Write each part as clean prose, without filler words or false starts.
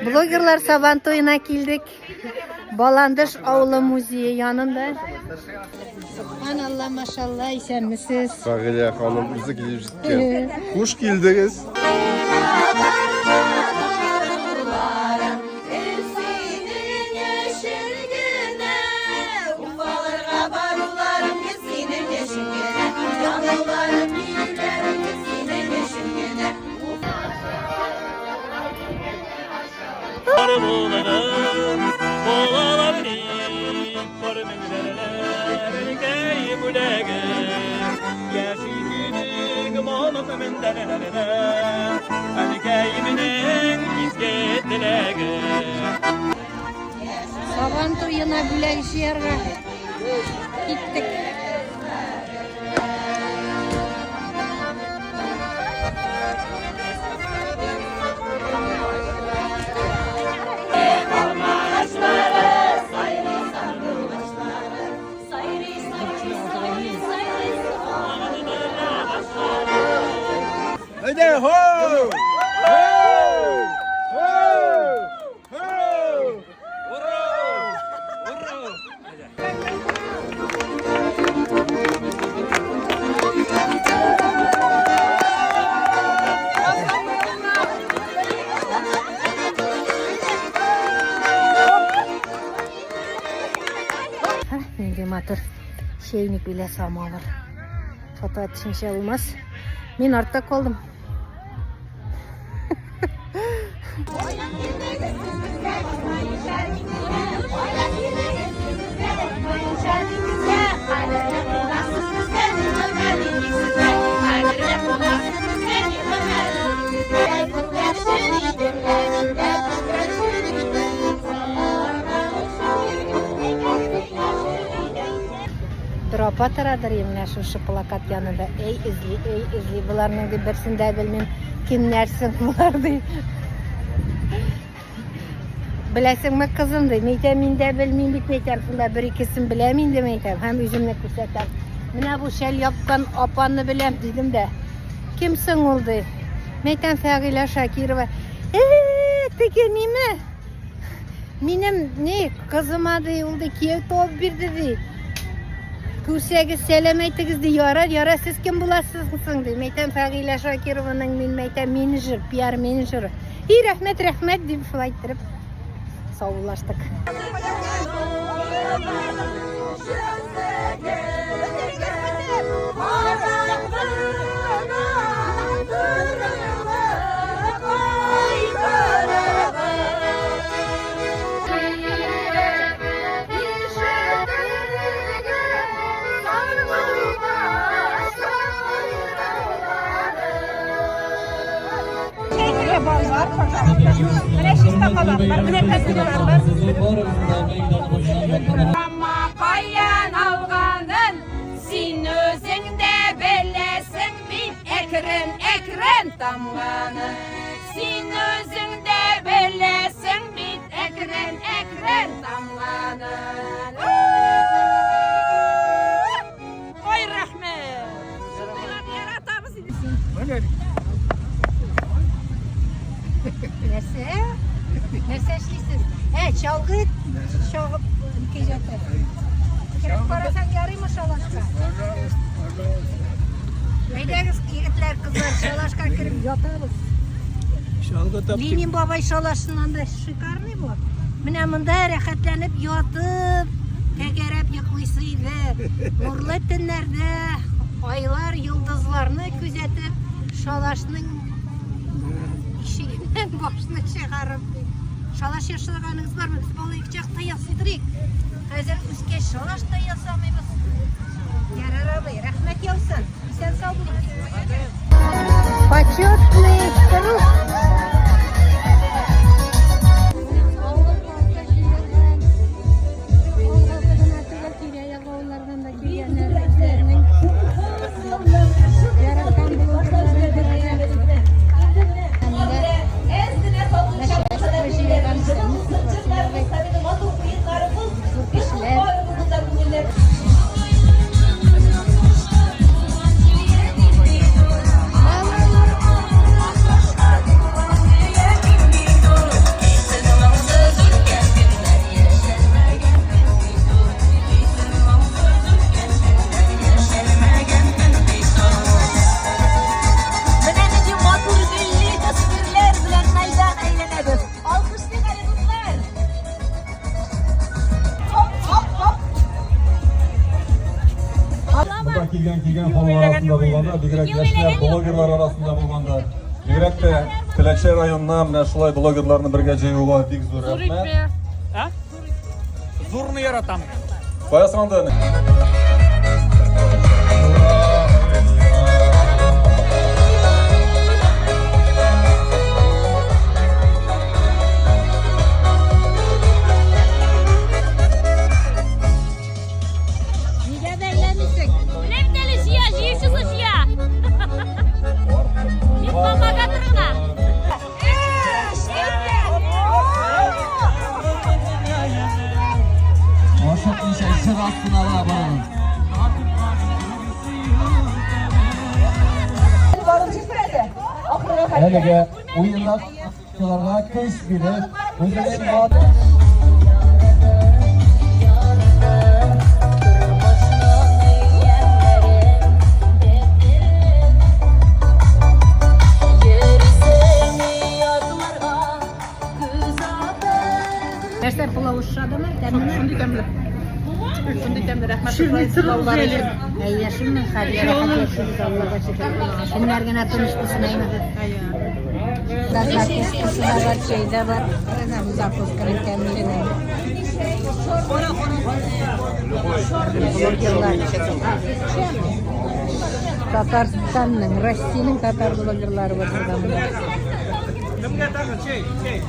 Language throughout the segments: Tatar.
Блогерлар Сабан туена килдек. Баландыш авылы музее янында. Субханалла, машалла, исәнмесез. Фагыйлә ханым үзе килеп җиткән. Хуш килдегез. Сабан туена бүләк җыярга киттек. Әйдә, хо! Хо! Хо! Хо! Ура! Ура! Нинди матур чәйник белә самавыр. Фото төшмичә булмас. Мин артта калдым. Бер апа торадыр менә шушы плакат янында. Эй, эзли, эй, эзли. Боларның ди берсен дә белмим. Кемнәр соң болар ди. Беләсеңме, кызым ди. Мин әйтәм, мин дә белмим бит, мин әйтәм, шунда бер икесен беләм инде, мин әйтәм, һәм үземне күрсәтәм. Менә бу шәл япкан апаны беләм дидем дә. Кем соң ул ди. Мин әйтәм, Фәгыйлә Шакирова. Э, теге ниме? Минем ни, кызыма ди, ул ди кияү табып бирде ди. Күрсәгез, сәлам әйтегез ди. Ярар, ярар, сез кем буласыз соң ди. Мәйтәм Фәгыйлә Шакированың мин мәйтәм менеджер, пиар менеджеры. И рәхмәт, рәхмәт дип шулай иттереп саубуллаштык. Менә чиста кабак бар, менә кәстрюлар бар. Каян алганын син үзең дә беләсең бит, әкрен-әкрен тамганын. Син үзең дә беләсең бит, әкрен-әкрен тамганын. Ой, рәхмәт! Шундыйларны яратабыз инде. Нәрсә? Нәрсә эшлисез? Ә, чалгы чагып киҗәтә. Кереп карасаң ярыймы шалашка? Әйдәгез, егетләр, кызлар, шалашка кереп ятабыз. Чалгы таптык. Ленин бабай шалашыннан да шикарный бу. Менә монда рәхәтләнеп ятып, тәгәрәп йоклыйсы иде. Нурлы төннәрдә айлар, йолдызларны күзәтеп, шалашның ишегеннән башны чыгарып. Шалаш ясаганыгыз бармы? Без бала чакта ясыйдык. Хәзер үскәч шалаш та ясамыйбыз. Ярар абый, рәхмәт яусын. Исән сау булыгыз. Почетный круг. килгән килгән халык арасында булганда, бигрәк яшьләр, блогерлар арасында булганда, бигрәк тә Теләче районына менә шулай блогерларны бергә җыюга бик зур рәхмәт. А? Зурны яратам. Кая соң анда? Нигә бәйләмисең? Менә бит әле җыя, җыючысы җыя. Мин помогатор гына. Ашыкмыйча җыр астына да барабыз. Әлеге уенда катнашучыларга көч биреп, үзенең Нәрсә, пылау ошадымы? Тәмлеме? Шундый тәмле. Шундый тәмле, рәхмәт. Пылаулар өчен. Әйе, шуннан хәл, рәхәт яшибез, Аллага шөкер. Көннәр генә тыныч булсын, әйме. Закускасы да бар, чәй дә бар. Менә бу закусканың тәмле. Блогерлар. Татарстанның, Россиянең татар блогерлары бар монда. Кемгә тагын чәй? Чәй.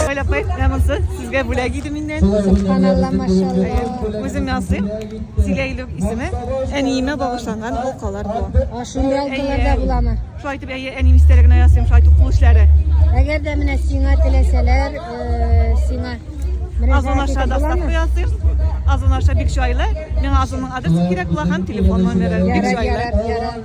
Гаилә апай, менә монысы сезгә бүләк иде миннән. Субханалла, машалла. Үзем ясыйм. Зилә Илүк исеме. Әниемә багышланган алкалар бу. А шундый алкалар да буламы? Шулай итеп, әйе, әнием истәлегенә ясыйм, шулай итеп кул эшләре. Әгәр дә менә сиңа теләсәләр, сиңа Озон мөрәҗәгать аша итеп доставка буламы? ясыйм. Озон аша бик җайлы. Миңа Озонның адресы кирәк була һәм телефон номеры бик Ярар, җайлы. ярар, ярар.